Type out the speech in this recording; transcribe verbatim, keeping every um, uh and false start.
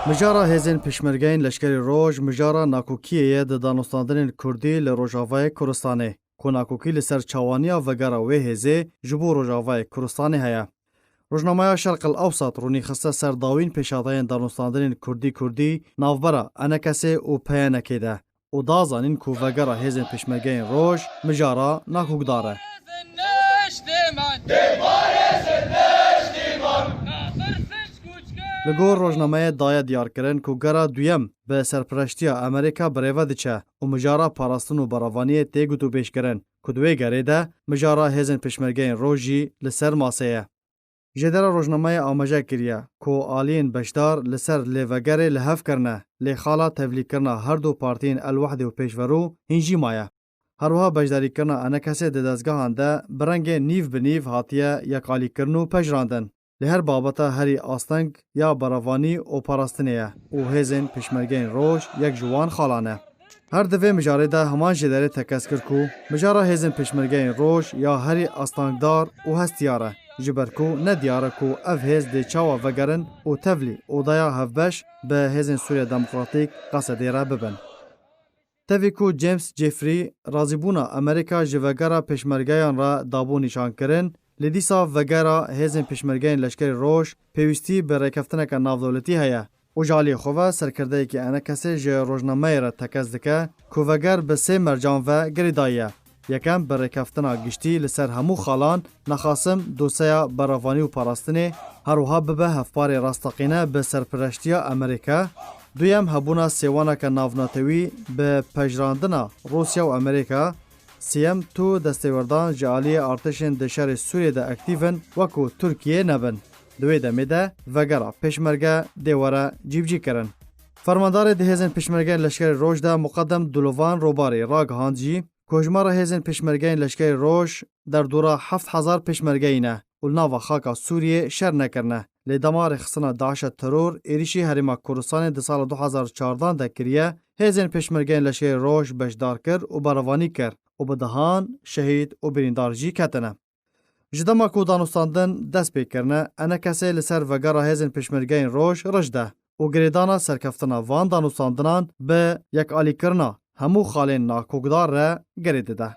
Mijara hêzên pêşmergeyên Leşkerî Roj mijara nakokiyê ye di danûstandinên kurdî li Rojavayê Kurdistanê, ku nakokî li ser çawaniya vegera wê hêzê ji bo Rojavayê Kurdistanê heye. Rojnameya Şerq El Ewsat rûnî xiste ser dawîn pêşadayên danûstandinên kurdî-kurdî navbera Enekesê û P Y N'kê de û da zanîn ku vegera hêzên pêşmergeyên Roj mijara nakokdar e. Li gor rojnameyê daye diyarkirin ku gera duyem bi serpireştiya Amerîka birêve diçe û mijara parastin û berevaniyê tê gotûbêjkirin ku di wê gerê de mijara hêzên pêşmergeyên Roj jî li ser masê ye. Jêdera rojnameyê amaje kiriye ku aliyên beşdar li ser lêvegerê li hev kirine, lê xala tevlîkirina her du partiyên El Wehdê û Pêşverû hîn jî maye. Her wiha beşdarîkirina Enekesê di dezgehan de bi rengê nîv bi nîv hatiye yekalîkirin û pejirandin. Lê her babeta herî asteng ya berevanî û parastinê ye û hêzên pêşmergeyên Roj yek ji wan xalan e. Her di vê mijarê de heman jêderê tekez kir ku mijara hêzên pêşmergeyên Roj ya herî astengdar û hestiyar e, ji ber ku ne diyar e ku ev hêz dê çawa vegerin û tevlî odeya hevbeş bi hêzên Sûriya Demokratîk, Qesedê re bibin. Tevî ku James Jeffrey razîbûna Amerîka ji vegera pêşmergeyan re dabû nîşankirin, lê dîsa vegera hêzên pêşmergeyên Leşkerî Roj pêwîstî bi rêkeftineke navdewletî heye û ji aliyê xwe ve serkirdeyekî Enekesê ji rojnameyê re tekez dike ku veger bi sê mercan ve girêdayî ye. Yekem, bi rêkeftina giştî li ser hemû xalan, nexasim doseya berevanî û parastinê, her wiha bibe hevparê rasteqîne bi serpireştiya Amerîka. Duyem, hebûna sêwaneke navnetewî bi pejirandina Rûsya û Amerîka. Sêyem, tu destêwerdan ji aliyê artêşên di şerê Sûriyê de aktîv in, wekû Tirkiye nebin. Di wê demê de vegera pêşmerge dê were cîbicîkirin. Fermandarê di hêzên pêşmergeyên Leşkerê Roj de Muqedem Dulovan Robarî ragihand jî ku hejmara hêzên pêşmergeyên Leşkerê Roj derdora heft hezar pêşmergeyî ne û li nava xaka Sûriyê şer nekirine. Lê dema rêxistina DAIŞ e teror êrîşî Herêma Kurdistanê di sala du hezar û çardan de kiriye, hêzên pêşmergeyên Leşkerê Roj beşdar kir û berevanî kir û bi dehan şehîd û birîndar jî ketine. Ji dema ku danûstandin dest pê kirine, Enekesê li ser vegera hêzên pêşmergeyên Roj rij de û girêdana serkeftina van danûstandinan bi yekalîkirina hemû xalên nakokdar re girê dide.